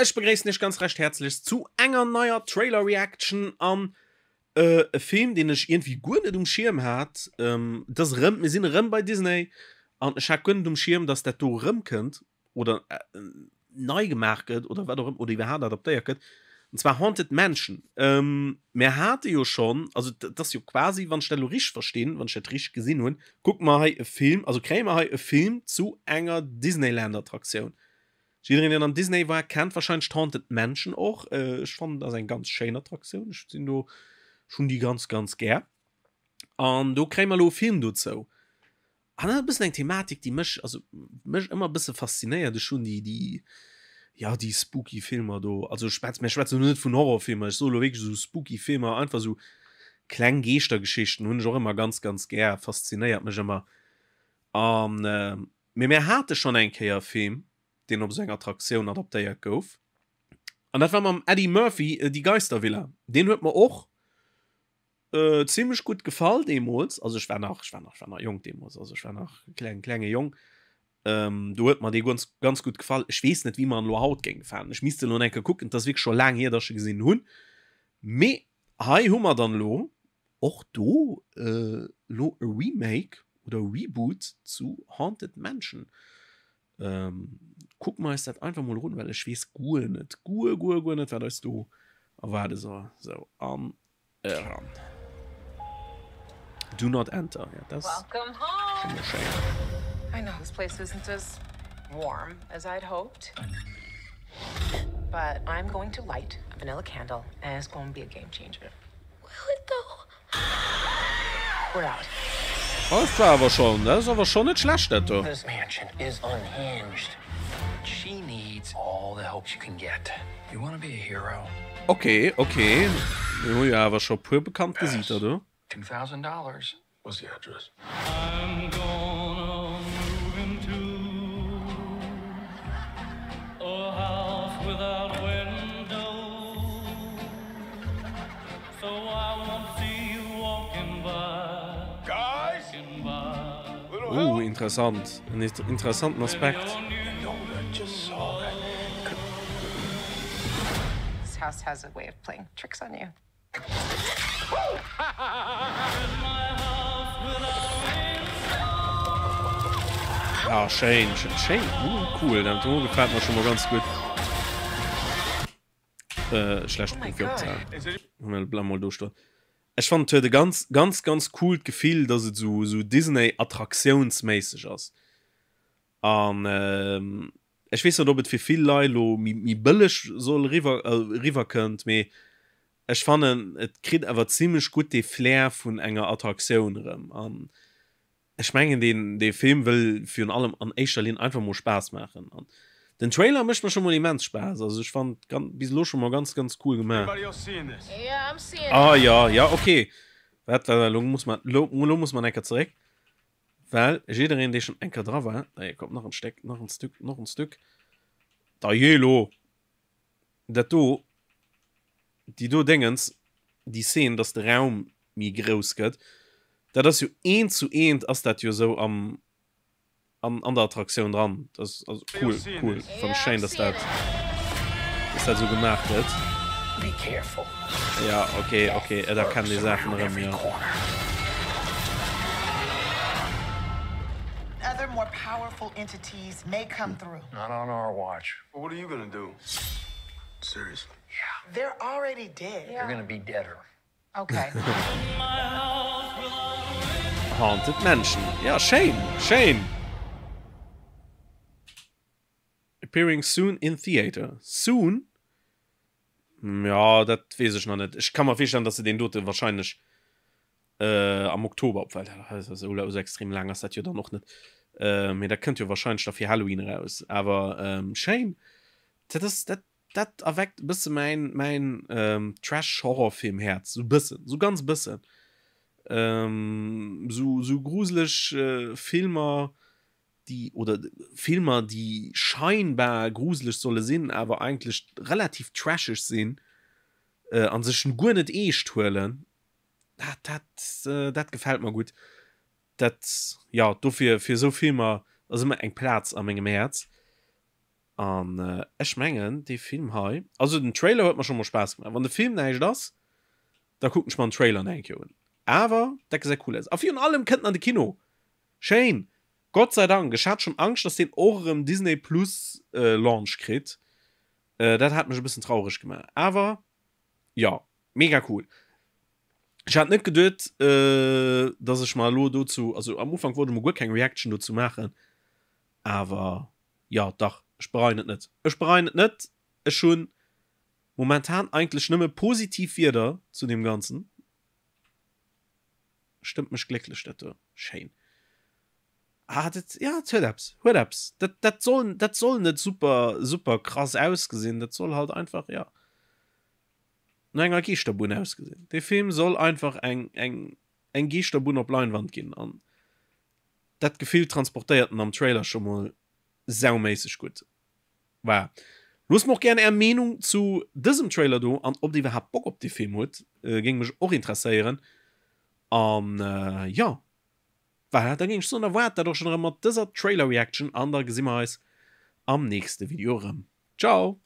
Ech begréissen iech ganz recht häerzlechst zu enger neier Trailer Reaction an e Film deen ech iergendwéi guer net um Schierm hat. Et ass erëm, mir sinn erëm bei Disney an ech hat guer net um Schierm dass dat do erëm kënnt oder nei gemaach gëtt oder wat och ëmmer oder iwwerhaapt adaptéiert gëtt an zwar Haunted Mansion. Mir hate jo schonn, also dat ass jo quasi, wann ech dat elo richteg verstinn, wann ech dat richteg gesinn hunn, kucke mer hei e Film, also kréie mer hei e Film zu enger Disneyland Attraktioun. Jiddereen deen am Disney war kennt wahrscheinlech d'Haunted Mansion och. Ech fannen dat ass eng ganz schéin Attraktioun. Ech sinn do, ech hunn déi ganz ganz gär. An do kréie mer elo e Film dozou. An dat ass e bëssen eng Thematik déi mech, also mech ëmmer e bësse faszinéiert. Ech hunn déi déi jo déi spooky Filmer do, also ech schwätz, mir schwätzen elo net vun Horrorfilmer, ech soe elo wierklech esou spooky Filmer, einfach esou kleng Geeschtergeschichten hunn ech och ëmmer ganz ganz gär, faszinéiert mech ëmmer. An Mee mär hate schonn eng Kéier e Film, deen op esou eng Attraktioun adaptéiert gouf, an dat war mam Eddie Murphy, Die Geistervilla. Deen huet mer och zimlech gutt gefall deemools. Also ech war nach, ech war nach, ech war nach jonk deemools, also ech war nach e kleng, klenge Jong. Do huet mer dee ganz, ganz gutt gefall. Ech weess net, wéi mer en elo haut géing gefalen. Ech misst en elo eng Kéier kucken. Et ass wierklech scho laang hier, datt ech e gesinn hunn. Mee hei hu mer dann elo Och do elo e Remake oder Reboot zu Haunted Mansion. Kucke mer eis dat einfach mol erun, well ech weess guer net, guer guer guer net, wat eis do erwaarde soll. Sou, an eran. Do not enter, ja dat ass scho mol schéin. I know this place isn't as warm as I'd hoped, but I'm going to light a vanilla candle and it's gonna be a game changer. Will it though? We're out. Oh, dat war awer schon, dat ass awer schon net schlecht dat do. This mansion is unhinged. She needs all the help she can get. You wanna be a hero? Ok, ok, mir hu jo awer scho puer bekannt Gesiiter do. 2000 dollars. What's the address? Uh, interessant. En interessanten Aspekt. Ah, schéin, schéin, uh, cool, dat do gefält mer scho mol ganz gutt. Äh, schlecht Punkt fir opzehalen. Bleib mol do stoen. Ech fannen et huet e ganz, ganz, ganz coolt Gefill, dass et esou, esou Disney-Attraktiounsméisseg ass. An ech weess net, ob et fir vill Leit elo méi bëlleg soll eriwwer eriwwerkënnt, mee ech fannen, et kritt awer zimlech gutt dee Flair vun enger Attraktioun erëm. An ech mengen, deen dee Film wëll virun allem an éischter Linn einfach mol Spaass maachen. An den Trailer mécht mer scho mol immens Spaass. Also ech fannen et bis elo scho mol ganz, ganz cool gemaach. Ah jo, jo, ok. Wat, wat, elo muss mer, elo muss mer eng Kéier zeréck. Well jiddereen dee schon eng Kéier dra war, dajee komm nach en Stéck, nach en Stück, nach en Stück, dajee lo dat do, déi do Déngens, déi Szene, dass de Raum méi grouss gëtt, dat ass jo eent zu eent ass dat jo esou am, an an der Attraktioun dran. Dat ass also cool, cool, fann ech schéin, dass dat, dass dat esou gemaach gëtt. Ja, ok, ok, et erkennt ee Saachen erëm, jo. Other more powerful entities may come through. Not on our watch. What are you gonna do? Seriously? Yeah. They're already dead. They're gonna be deader. Okay. Haunted Mansion, ja schéin, schéin! Appearing soon in theater. Soon? Ja, dat weess ech nach net. Ech ka mer virstellen, dass se deen dote wahrscheinlech am Oktober, obwuel dat esou esou extrem laang ass dat jo dann och net. Mee dat kënnt jo wahrscheinlech da fir Halloween eraus. Awer schéin. Dat ass, dat, dat erweckt e bësse mäin, mäin Trash-Horrorfilm-Häerz, esou e bëssen, esou ganz e bëssen. Esou, esou gruseleg Filmer, déi, oder Filmer, déi scheinbar gruseleg solle sinn, awer eigentlech relativ trasheg sinn a sech guer net eescht huelen, dat, dat, dat gefält mer gutt. Dat, jo, dofir, fir esou Filmer ass ëmmer eng Plaz a mengem Häerz. An ech mengen dee Film hei, also den Trailer huet mer scho mol Spaass gemaach. Wann de Film näischt ass, da kucken ech mer den Trailer nach eng Kéier un. Awer dat gesäit cool aus. A virun allem kënnt en an de Kino. Schéin! Gott sei Dank. Ech hat schonn Angscht, dass deen och erëm Disney Plus Launch kritt. Dat hat mech e bëssen traureg gemaach. Awer jo, mega cool. Ech hat net geduet, dass ech mer elo dozou, also am Ufank wollt ech mol guer keng Reaction dozou maachen, awer Jo, dach, ech bereien et net. Ech bereien et net. Ech hu momentan eigentlech nëmme positiv Wierder zu deem Ganzen. Stëmmt mech glécklech, dat do. Schéin. Ah, dat, ja, et huet eppes, huet eppes. Dat, dat soll, dat soll net super, super krass ausgesinn. Dat soll halt einfach, ja, no enger Geeschterbunn ausgesinn. Dee Film soll einfach eng, eng, eng Geeschterbunn op Leinwand ginn. An Dat Gefill transportéiert en am Trailer scho mol sauméisseg gutt. Voilà. Loosst mer och gären är Meenung zu dësem Trailer do an ob dir iwwerhaapt Bock op dee Film hutt, géing mech och interesséieren. An jo, voilà, da géing ech soen, da war et dat och schonn erëm mat dëser Trailer Reaction an da gesi mer eis am nächste Video erëm. Ciao!